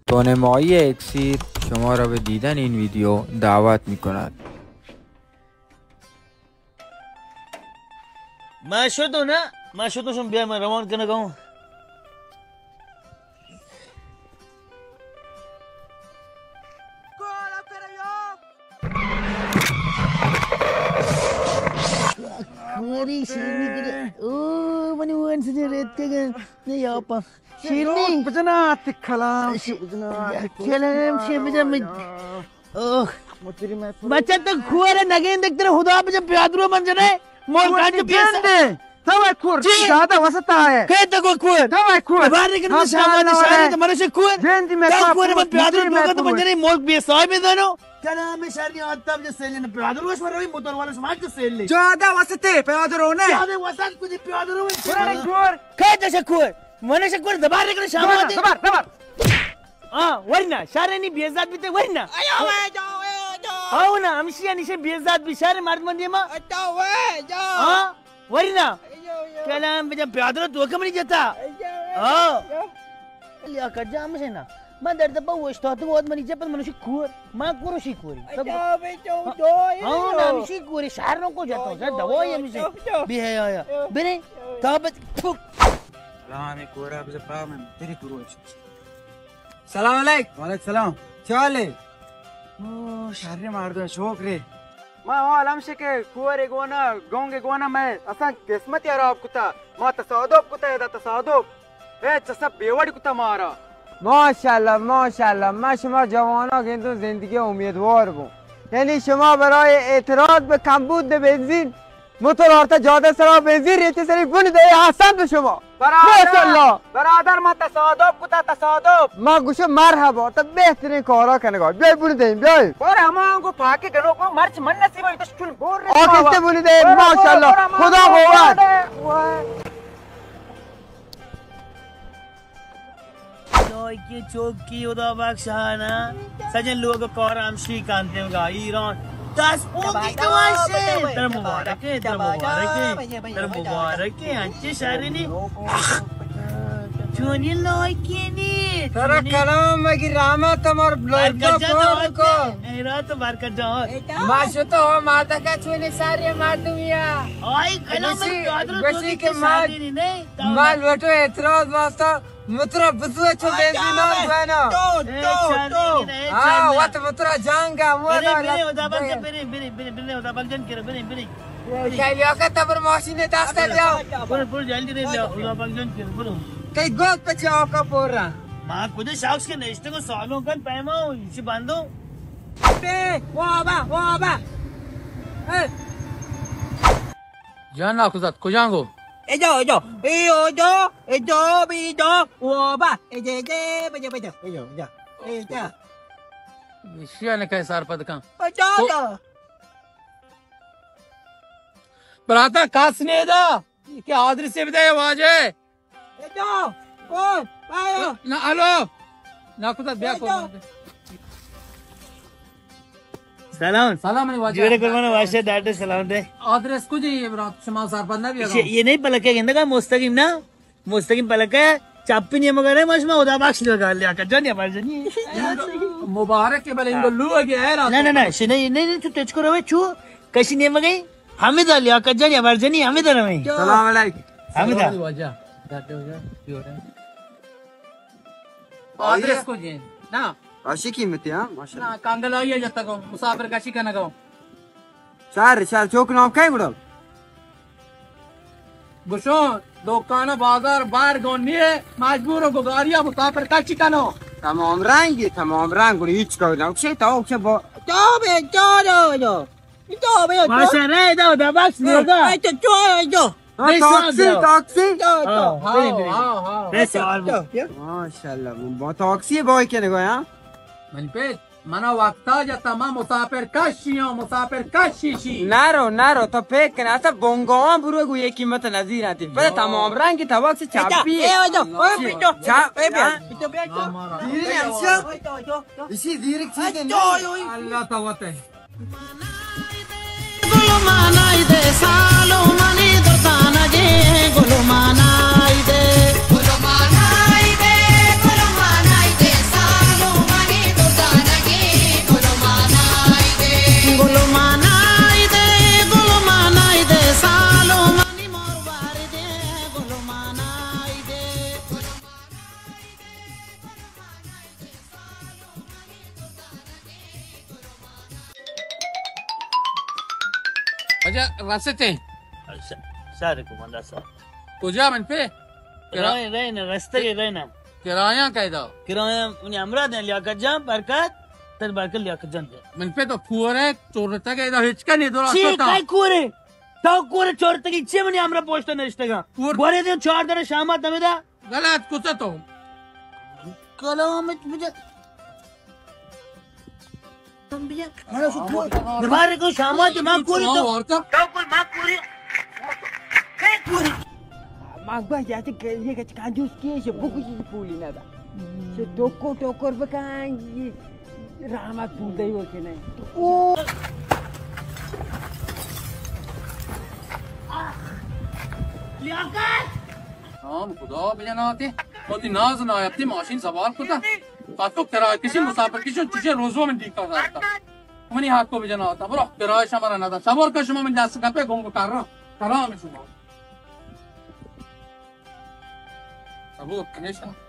تونے ماہی اکسیر شما را به دیدن این ویدیو دعوت می‌کند. ما شدو نه، ما شدو شم بیا، من روان کنگا اوں. کوری شیرنی کجا؟ او، منی وان سجے ریت کے گئے. نہیں، آپ. شیرنی. بجنا تے کلام، بجنا تے کلام، شی بجا من. اوہ. بچہ تو کور نگین دکتر خدا بجا پیادرو من جنے. مول کان جو پیسا. تو اے کور، چی؟ زیادہ وسط آئے. کہے تو کو کور؟ تو اے کور. بار نکل شام والے شہر تو مرشے کور. جن دی میں تو کور من پیادرو دوگا تو من جنے مول بے صاحب دانو. کلام شرنی آتا بجا سیلن پیادرو شما روی موتور والا شما جو سیل لے. زیادہ وسط ہے پیادرو نے. زیادہ وسط کچھ پیادرو. کور. کہے تو شکور. من شکور زبار نکل شام والے. زبار، زبار. آ، ورنا، شہر نی بے عزت بیتے، ورنا. ایو، وے، جو، وے، جو. آو نا، ہمشی نیشے بے عزت بی، شہر مردمان دیما. اچھا، وے، جو. آ، ورنا. ایو، ایو. کلام بجا پیادرو تو کمنی جتا. ایو، وے، آ. جو. لیا کجا ہمشے نا. من در دبا وشتاتو واد منی جپت منوشی کور. ما کوروشی کوری. اچھا، وے، جو، جو، ہاں، ایو. نا، ہمشی کوری، شہر نو کو جتا. جو، جو، دوائی جو، ہمشی. جو، جو. بے حیا. جو. برے، جو. تابت، پھک. سلام کورا بزا پا من تری کوروش. سلام علیک. وعلیک سلام. چالے؟ او، شر مردم، شکر. ما حال ہمشے کہ کور گونا، گونگ گونا، میں اصلا قسمت خراب کتا. ما تصادف کتا، ادا تصادف. اے چسا بیوڑ کتا مارا. ماشاءاللہ، ماشاءاللہ، ما شما جوانا گندو زندگی امیدوار بو. یعنی شما برای اعتراض به کمبود بنزین موتور آرتا جادہ سرا بنزین ریچے سری بن دے، احسن تو شما. برادر، ماشاءاللہ. برادر، ما تصادف کتا، تصادف. ما گوشو مرحبا، تو بہترین کارا کنگا. بیای بن دے، بیای. اور ہما کو پاکے گنو کو مرچ من نصیب ہے، تو چون بور رہے. آ کستے بن دے، برو، برو، ماشاءاللہ. برو، خدا برو، قوت. برو. چوکی چوکی خدا بخشانا. سجن لوگ کار ہمشی کانتے گا ایران. دست پوکی کماشے. تر مبارک ہے، تر مبارک ہے، تر مبارک ہے. انچے شہری نی. چونی لائکی نی. ترا کلام مگی رحمت ہمار بلائزا پار کو. اے رات برکت جان. ما شتو ہو ماتا کا چونی ساری مردمی. آئی کلام مگی قادر تو کی ساری نی. ما لوٹو اعتراض واسطہ مترا بزو چو بنزین نہ گوانا. تو، تو، تو. ہاں، وت مترا جانگا، برے، برے، خدا بخش، برے، برے، برے، برے، خدا بخش جان کرو، برے، برے. کیا لیا کا تبر ماشین دست دیا. برے، برے، جلدی دے لیا، خدا بخش جان کرو، برے. کئی گوت پچے آقا پورا. ما کجا شخص کے نشتے کو سالوں کن پیما ہوں، اسی بندو. بے، وابا، وابا. اے. جان ناکوزات، کجان گو؟ ایجا، ایجا. ای اوجا، ایجا، بیجا، وابا. ایجا، ایجا، بجا، بجا. ایجا، ایجا. ایجا. ایشیا نکای سار پد کن. ایجا، کو- ایجا. براتا کس نیدا. کہ آدرس بدے واجہ. ایجا. کون؟ آیا. نہ، الو. ناکوزات بیا کو. سلام. سلام علی واجہ. جوڑے قربان واسطے ڈاکٹر سلام دے. آدرس کجا ہے برات؟ شما سرپد نہ بیا. یہ نہیں پلکے گندگا مستقیم نا. مستقیم پلکے چپی نہیں مگر ہے، مش ما خدا بخش لگا لیا کر جان یا بار جانی. مبارک ہے بلے انگو لو اگے ہے رات. نہ، نہ، نہ، شنے نہیں، نہیں، تو تجھ کو روے چو کشی نہیں مگئی. ہمیں دا لیا کر جان یا بار جانی، ہمیں دا روے. سلام علیکم. ہمیں دا. سلام علی واجہ. ڈاکٹر واجہ. آدرس کجا ہے؟ نا. اشی قیمتی، ہاں، ماشاءاللہ. نا، کانگل آئی ہے جتا کو، مسافر کشی کنگا. شہر، شہر چوک نام کئے گڑا؟ گشو، دکان بازار بار گون نیے، مجبور ہو گاڑیا مسافر کشی کنو. تمام رنگی، تمام رنگ گڑا ہیچ کار نہ، چے تو، چے با. تو بے، تو، تو، تو. تو بے، تو. ماشاءاللہ، دا، دا بخش دیگا. اے تو، تو، تو. ہاں، تاکسی، تاکسی. ہاں، ہاں، ہاں. ماشاءاللہ، با تاکسی بای کنگا، ہاں؟ من پہ منا وقتا جتا، ما مسافر کشی ہوں، مسافر کشی شی. نرو، نرو، تو پیک کن، اصلا بنگاواں برو گو یہ قیمت نظیر آتی. پتہ تمام رنگ کی تباک سے چاپی. اے، اے، اے، اے، چاپ، اے، اے، اے، اے، اے، اسی زیرک چیز ہے. اللہ تو وتے. گل مانائی دے سالو منی درتانا جے، گل مانائی دے. گل مانائی دے، گل مانائی دے سالو رستے؟ سر کو بندہ سر۔ کجا من پہ؟ کرا-، رائے، رائے نہ، رستگے رائے نہ۔ کرایاں کئے دا؟ کرایاں منی ہمراہ دیں لیاقت جان، برکت، تر برکت لیاقت جان دے۔ من پہ تو پورے چورتگے دا ہچ کنی درا چی ستا۔ کئی کورے؟ تو کورے چورتگی چی منی ہمراہ پوشتا نشتگا؟ کور۔ گورے دے چار در شامات ہمیں دا۔ غلط کتا تو۔ کلام بجا۔ تم بیا۔ منا سو کو-، دوبارہ کو شامات ما کوری تو۔ تو کوئی ما کوری۔ کئی کوری؟ ما گوشت، یا چہ یہ کہ کنجوس کیش بکشی پولی ندا۔ چہ ٹوکر ٹوکر بکن، یہ رحمت پول دئی ہو کہ نہیں۔ او! لیاقت! نام خدا بجناتے۔ وتی ناز نایتی ماشین سوار کتا۔ پتو کرایہ کشی، مسافر کشی، چیزیں روزو من دیکھا کرتا۔ منی حق کو بجناتا۔ برو، کرایہ شما را ندا۔ صبر کن، شما من دست گپے گنگ کر رہا۔ کرام شما۔ صبر کنیشا۔